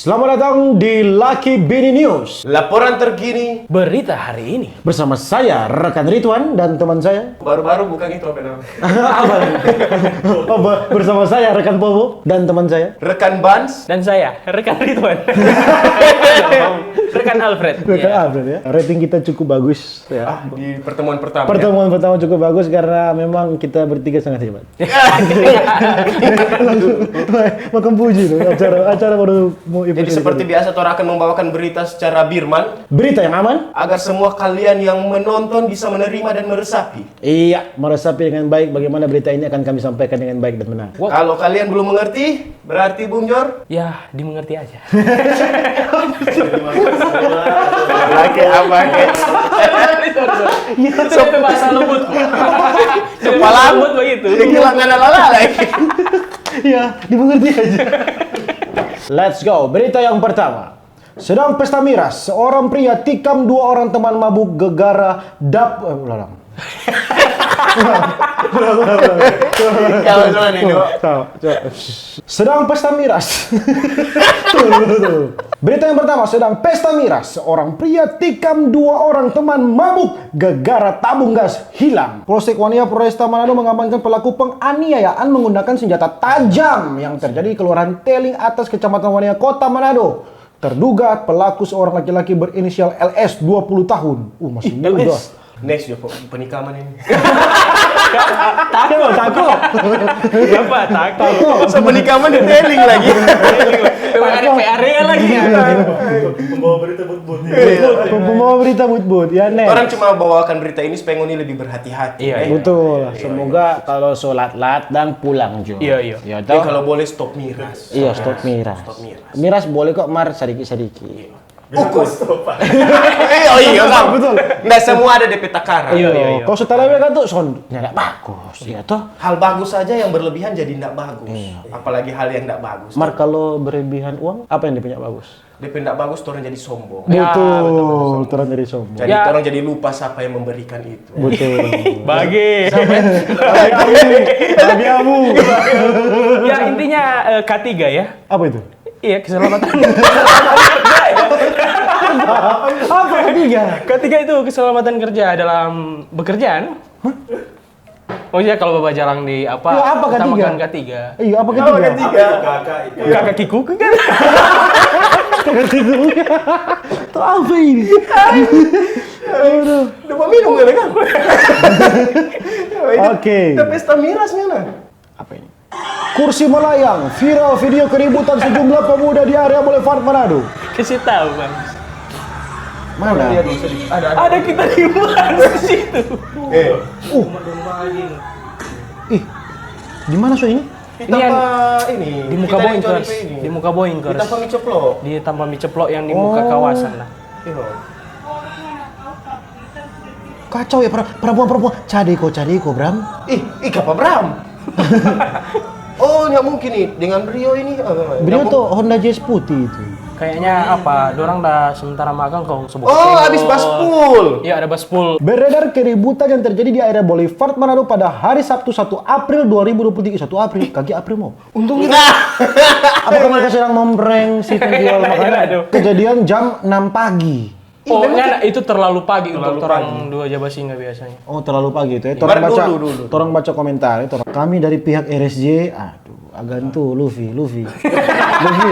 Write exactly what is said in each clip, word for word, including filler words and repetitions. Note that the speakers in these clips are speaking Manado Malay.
Selamat datang di Laki Bini News. Laporan terkini. Berita hari ini. Bersama saya, rekan Ridwan, dan teman saya. Baru-baru bukan itu apa nama? Apa? Apa? Bersama saya, rekan Popo, dan teman saya. Rekan Bans. Dan saya, rekan Ridwan. Rekan Alfred. Rekan Iya. Alfred ya. Rating kita cukup bagus ya. Ah, di pertemuan pertama. Pertemuan pertama cukup bagus karena memang kita bertiga sangat hebat. Makan puji tuh acara acara baru mau Ya. Jadi seperti biasa, Tor akan membawakan berita secara Birman Berita yang aman. Agar semua kalian yang menonton bisa menerima dan meresapi. Iya, meresapi dengan baik bagaimana berita ini akan kami sampaikan dengan baik dan benar. Kalau kalian belum mengerti, berarti Bung Jor. Ya, dimengerti aja. Laki apa? Itu bahasa lembut. Kepala Lembut begitu. Dia bilang ada lala lagi. Iya, dimengerti aja. Let's go. Berita yang pertama. Sedang pesta miras, seorang pria tikam dua orang teman mabuk gegara dap eh, ulang. Kalau salah nih, dua. Sedang pesta miras. Berita yang pertama, sedang pesta miras. Seorang pria tikam dua orang teman mabuk gegara tabung gas hilang. Polsek Wania Polresta Manado mengamankan pelaku penganiayaan menggunakan senjata tajam yang terjadi di Kelurahan Teling Atas, Kecamatan Wania, Kota Manado. Terduga pelaku seorang laki-laki berinisial L S, dua puluh tahun. Uh, masih muda. Next ya, penikaman ini. Takut, takut. Kenapa takut? Masa penikaman di Teling lagi. Memang ada P R lagi ya. Pembawa berita but-but. Pembawa berita but-but ya, Nek. Orang cuma bawakan berita ini supaya ngoni lebih berhati-hati. Iya, Eh. iya. Betul. Semoga kalau sholat lat dan pulang juga. Iya, iya. Ya, Jadi toh? Kalau boleh stop miras. Iya, stop miras. Stop miras. Miras boleh kok, mar sadiki-sadiki. Ukur. Eh, oh iya, kan? Betul. Nggak semua ada D P takaran. Iya, iya, iya. Kalau setelah kan tuh sound nggak bagus, ya toh? Hal bagus saja yang berlebihan jadi ndak bagus. Apalagi hal yang ndak bagus. Mar kalau berlebihan uang, apa yang dia punya bagus? D P ndak bagus, orang jadi sombong. Ya, Betul, betul, betul. Orang jadi sombong. Jadi Ya. orang jadi lupa siapa yang memberikan itu. Betul. Bagi. Bagi kamu. Ya, intinya eh, K tiga ya. Apa itu? Iya, keselamatan. Apa ketiga? Ketiga itu keselamatan kerja dalam bekerjaan. Oh iya, kalau bawa jalan di apa? Ya, apa ketiga? Utamakan ketiga. Iya, apa ketiga? Ketiga. Kakak kikuk kan? Itu apa ini? Udah mau minum kan? Oke. Kita pesta miras nih, nah. Apa ini? Kursi melayang, viral video keributan sejumlah pemuda di area Boulevard Manado. Kasih tahu, Bang. Mana? Iya, dong, sedikit. Ada, ada. Ada kita di luar di situ. Eh, Ih, di mana so ini? Di Ini yang tanpa ini. Di muka Kita yang Boingkers. cari ini. Di muka Boingkers. Di tanpa mie ceplok. Di tanpa mie ceplok yang di muka Oh. Kawasan lah. Iya. Kacau ya, per- perempuan-perempuan. Cari ko, cari ko, Bram. Ih, ih, apa Bram? Oh, nggak mungkin nih dengan Brio ini. Oh, Brio nggak tuh Honda Jazz putih itu. Kayaknya apa? Dorang dah sementara magang kong sebuah mungkin. Oh, tengok. Habis baspul. Iya, ada baspul. Beredar keributan yang terjadi di area Boulevard Manado pada hari Sabtu satu April dua ribu dua puluh tiga. Satu April, kaki April mau. Untung kita Apa mereka sedang memprank si penjual makanan? Aduh. Kejadian jam enam pagi. Oh, enggak, itu terlalu pagi untuk orang dua Jaba Singa biasanya. Oh, terlalu pagi itu ya. Baru Torang baca, dulu, dulu. Torang baca komentar ya. Torang. Kami dari pihak R S J, aduh, agan tuh Luffy, Luffy. Luffy.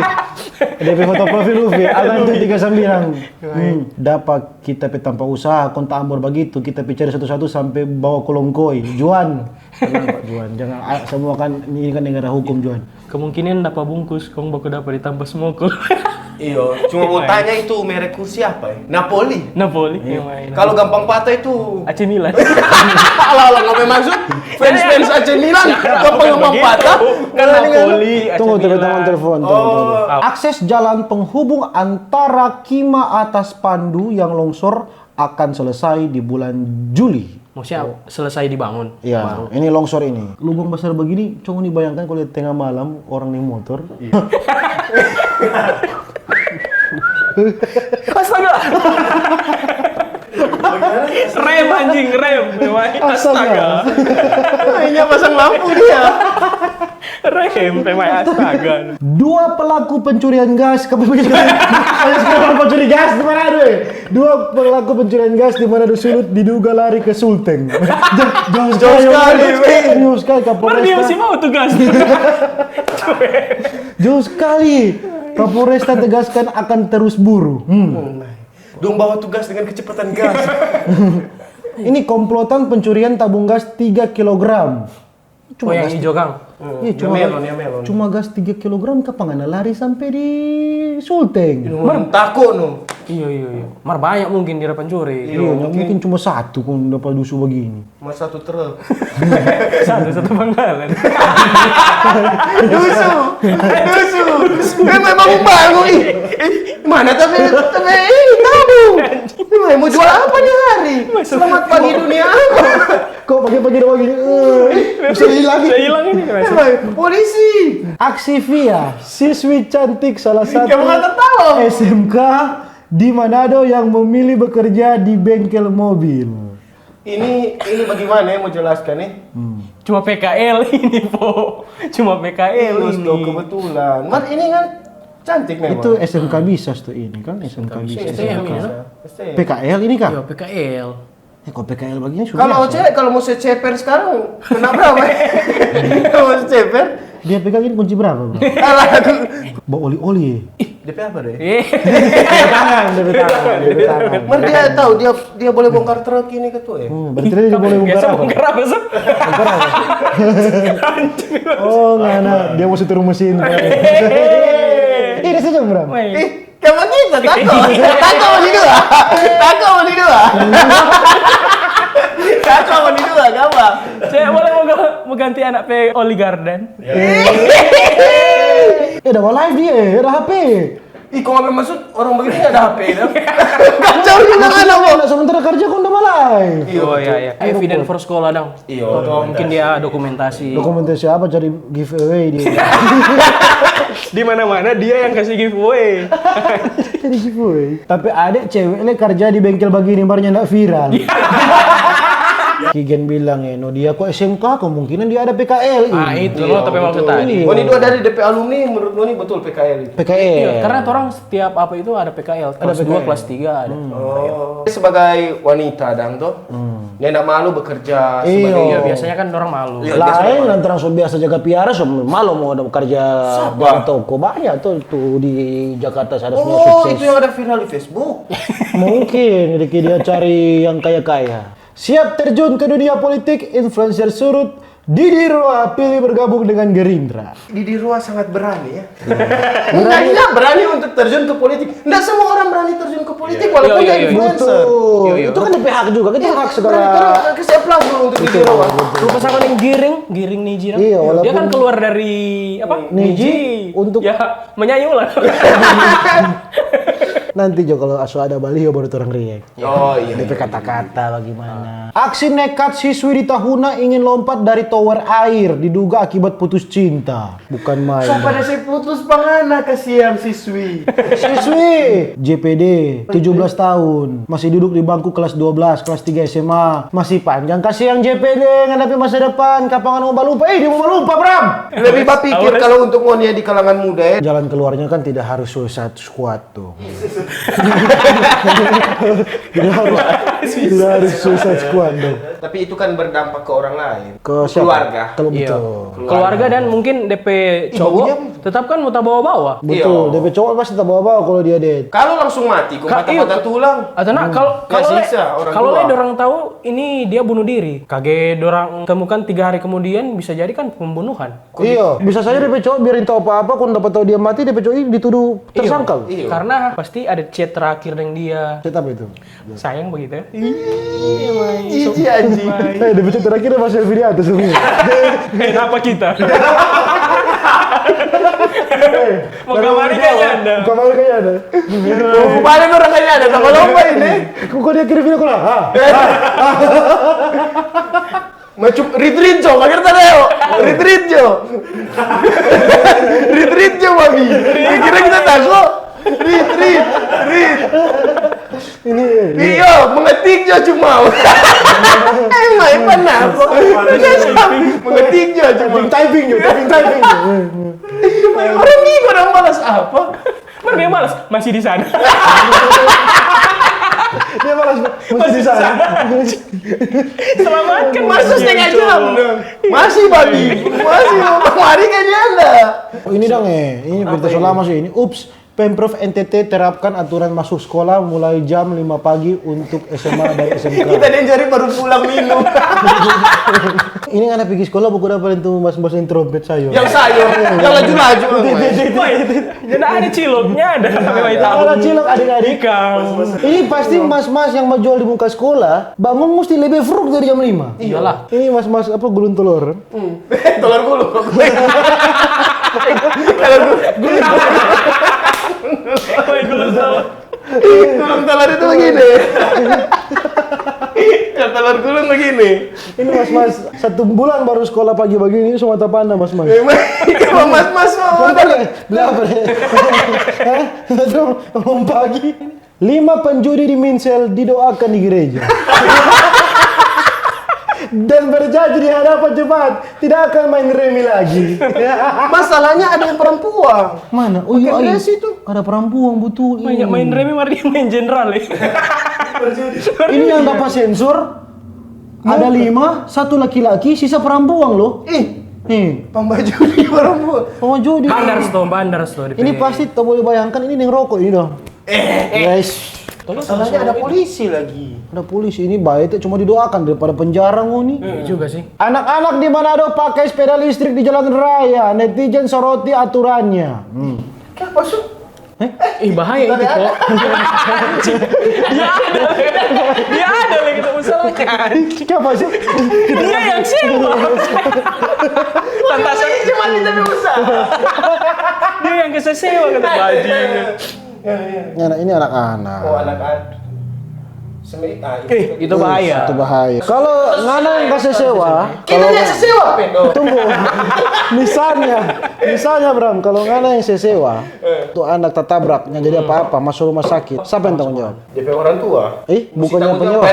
D P foto profil Luffy, agan tuh tiga sembilan. Hmm, dapat kita pe tanpa usaha, kong ta ambor bagitu, kita pi cari satu-satu sampe bawa kolongkoi. Juan. Tenang, Pak Juan, jangan ah, semua kan ini kan negara hukum, Juan. Kemungkinan dapa bungkus kong baku dapa di tampa smokol. Iyo, cuma mau tanya itu merek kursi apa ya? Napoli. Napoli yang main. Kalau gampang patah itu A C Milan. Alah, alah, nggak maksud fans-fans A C Milan, gampang gampang patah. Kan Napoli, Tunggu, A C tunggu, Milan. teman telepon. Tunggu, tunggu. Oh. Apa? Akses jalan penghubung antara Kima Atas Pandu yang longsor akan selesai di bulan Juli. Maksudnya selesai dibangun. Iya, Baru. Ini longsor ini. Lubang besar begini, cuma dibayangkan kalau di tengah malam orang naik motor. Astaga. Rem anjing, rem. Astaga. Ini pasang lampu dia. Rem, rem astaga. Dua pelaku pencurian gas ke pencuri gas di Manado, eh. Dua pelaku pencurian gas di Manado Sulut diduga lari ke Sulteng. Jauh, jauh sekali, jauh sekali, Mar dia masih mau tuh gas. Jauh sekali. Kapolresta tegaskan akan terus buru. Hmm. Dong bawa tugas dengan kecepatan gas. Ini komplotan pencurian tabung gas tiga kilogram. Oh, yang hijau, Kang. Iya, cuma, melon, ya, melon. Cuma gas tiga kilogram, kapan ngana lari sampai di Sulteng? Mar tako no. Iya, iya, iya. Mar banyak mungkin dia pancuri. Iya, mungkin cuma satu kong dapat dusu begini. Mar satu truk. Satu, satu pangkalan. Dusu, dusu. Memang bangun, ih, ih, mana tapi tapi ini tabung. Ini mau jual apa nih hari? Selamat pagi dunia. Kok pagi-pagi udah begini? Eh, bisa hilang. Bisa hilang ini. Polisi. Aksi Via, siswi cantik salah satu Kamu nggak tertawa. S M K di Manado yang memilih bekerja di bengkel mobil. Ini ini bagaimana ya mau jelaskan nih? Cuma P K L ini, Po. Cuma P K L ini. Kebetulan. Mar ini kan cantik memang. Itu S M K bisa tuh ini kan, S M K bisa. S T M ya? P K L ini kah? Iya, P K L. Eh, kok P K L bagian sudah. Kalau cewek kalau mau se ceper sekarang kena berapa? Kalau mau se ceper Dia pegang ini kunci berapa, bro? Alah, Bawa oli-oli. D P apa deh? Eh, Tangan, dia tangan, dia tangan. Mar dia tahu dia dia boleh bongkar truk ini ketua ya. Hmm, berarti dia boleh bongkar biasa apa? Bongkar apa sih? Oh, ngana, dia mau setir mesin. Ini saja, Bram. Weh. Ih, kamu gitu, tako. Tako mau di dua. Tako mau di dua. Tako mau di dua, gampang. Saya boleh mau, mau ganti anak pe Oli Garden. Eh, ada live dia, ada H P. Ih, kok nggak maksud orang begini ada H P dah. Kacau juga kan apa? Nah, sementara kerja kok udah mulai. Oh iya iya. Evidence for sekolah dong. Iya, Mungkin dia dokumentasi. Dokumentasi apa, cari giveaway dia. Di mana-mana dia yang kasih giveaway. Cari giveaway. Tapi ada cewek le kerja di bengkel begini, barunya ndak viral. Kigen bilang, eh, no dia kok S M K, kemungkinan dia ada P K L. Ah, itu loh, tapi maksud tadi. Oh, ini dua dari D P alumni, menurut Noni betul P K L itu. P K L. Iya, karena orang setiap apa itu ada P K L. Kelas P K L. Dua, kelas tiga ada. Oh. Sebagai wanita dang tuh, dia ndak malu bekerja sebagai Iya, biasanya kan orang malu. Iya. Lain lantaran so biasa jaga piara, so malu mau ada kerja di toko, banyak tuh, tuh di Jakarta sana semua Oh, sukses. Itu yang ada viral di Facebook. Mungkin Ricky dia cari yang kaya-kaya. Siap terjun ke dunia politik, influencer surut, Didi Roa pilih bergabung dengan Gerindra. Didi Roa sangat berani ya. Enggak, dia berani untuk terjun ke politik. Enggak semua orang berani terjun ke politik walaupun Iya, dia iya, iya. Influencer. Betul. Iya, iya. Itu kan D P hak juga, kan itu hak segala. Kasih aplaus dulu untuk Didi Roa. Rupa sama nih Giring, Giring nih Jirang. Iya, Dia walaupun kan keluar dari apa? Niji untuk Ya, menyanyi ulang. Nanti jo kalau aso ada baliho baru torang react. Oh iya. D P kata-kata bagaimana? Aksi nekat siswi di Tahuna ingin lompat dari tower air diduga akibat putus cinta. Bukan main. Sampai ada saya putus pangana kasihan siswi. Siswi J P D tujuh belas tahun, masih duduk di bangku kelas dua belas, kelas tiga S M A. Masih panjang kasihan J P D, ngana pe masa depan, kapan mau balupa? Eh, dia mau balupa, Bram. Lebih bapikir kalau untuk ngoni ya di kalangan muda ya. Jalan keluarnya kan tidak harus Suicide Squad tuh. Tidak harus, tidak harus Suicide Squad dong. Tapi itu kan berdampak ke orang lain. Ke siapa? Keluarga. Kalau Iya. betul. Keluarga dan mungkin D P cowok tetap kan mau bawa-bawa. Betul, D P cowok pasti tak bawa-bawa kalau dia date. Kalau langsung mati, kok Ka- patah-patah iya. tulang. Atau nah, kalau Nggak kalau le- sisa orang kalau tua. le dorang tahu ini dia bunuh diri, kage dorang temukan tiga hari kemudian bisa jadi kan pembunuhan. Iya, bisa saja D P cowok biarin tahu apa-apa, kok dapat tahu dia mati, D P cowok ini dituduh tersangka. Iya. Karena pasti ada chat terakhir dengan dia. Chat apa itu? Sayang begitu ya. Ih, anjing. Eh, D P cowok terakhir masih selfie di atas tuh. Kenapa kita? Mau kamari kayaknya ada. Kamari kayaknya ada. Kemarin orang kayaknya ada sama lomba ini. Kok kok dia kirim video call? Ah, Macam retreat jo, akhir tadi yo. Retreat jo. Retreat jo, mami. Kira kita tahu. Retreat, retreat. Ini, ini. Iya, mengetik jo cuma. Eh, main mana? Mengetik jo cuma. Typing, typing jo, typing, typing jo. Orang ini orang balas apa? Mana dia balas? Masih di sana. Dia balas, masih di sana. Selamatkan. Masuk setengah jam dong. Masih, babi. Masih mau kemari kan dia ada. Ini dong, eh. Ini berita so lama sih ini. Ups, Pemprov N T T terapkan aturan masuk sekolah mulai jam lima pagi untuk S M A dan S M K. Kita diajari baru pulang minum. Ini ngana pigi sekolah, buku dapa deng tu mas-mas yang trompet sayur. Yang sayur, yang laju-laju. Woi, nyanda ada ciloknya, ada. Ada cilok, adik-adik. Ini pasti mas-mas yang mau jual di muka sekolah, bangun mesti lebih fruk dari jam lima. Iyalah. Ini mas-mas apa, gulung telur. Telur gulung. Telur gulung. Apa yang gulung telur? Gulung telur itu begini. Ya, telur gulung begini. Ini mas-mas, satu bulan baru sekolah pagi begini, semua tanda mas-mas. Memang, kalau mas-mas mau. Apa deh? Hah? Itu mau pagi. Lima penjudi di Minsel didoakan di gereja. Dan berjanji di hadapan jemaat, tidak akan main remi lagi. Masalahnya ada yang perempuan. Mana? Oh, iya, iya. Ada perempuan, betul. Banyak main remi, mari dia main jenderal, ya. Ini yang dapat sensor, ada lima, satu laki-laki, sisa perempuan, loh. Ih, pambajudi perempuan. Pambajudi. Bandar store, bandar store. Ini pasti, kita boleh bayangkan, ini yang rokok ini dong. Eh, eh. Guys. Masalahnya ada polisi lagi. Ada polisi, ini bae itu cuma didoakan daripada penjara ngoni. Iya juga sih. Anak-anak di Manado pakai sepeda listrik di jalan raya, netizen soroti aturannya. Hmm. Kenapa, Su? Eh? Ih, bahaya itu, kok. Dia ada, dia ada lagi, tak usah lagi. Kenapa sih? Dia yang sewa. Tanpa saya cuma tidak usah. Dia yang kasih sewa, kata bajingan. Ini anak-anak. Oh, anak-anak. Eh, itu bahaya. Itu bahaya. Kalau ngana yang kasih sewa, kita yang kasih sewa, Pendo. Tunggu. Misalnya, misalnya Bram, kalau ngana yang sewa, tuh anak tatabrak, yang jadi apa-apa, masuk rumah sakit, siapa yang tanggung jawab? Dia pe orang tua. Eh, bukannya penyewa.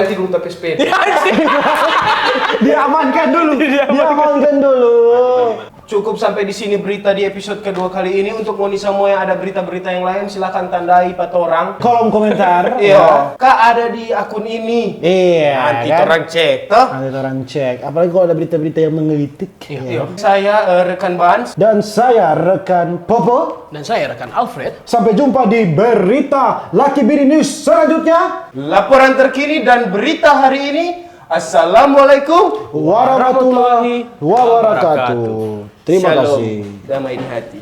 Diamankan dulu. Diamankan dulu. Cukup sampai di sini berita di episode kedua kali ini. Untuk ngoni semua yang ada berita-berita yang lain, silakan tandai pa torang kolom komentar. Iya. Ka ada di akun ini. Iya, nanti torang cek, toh. Nanti torang cek. Apalagi kalau ada berita-berita yang menggelitik. Iya. Saya, eh, rekan Bans. Dan saya rekan Popo. Dan saya rekan Alfred. Sampai jumpa di berita Laki Bini News selanjutnya. Laporan terkini dan berita hari ini. Assalamualaikum warahmatullahi wabarakatuh. Terima kasih. Damai di hati.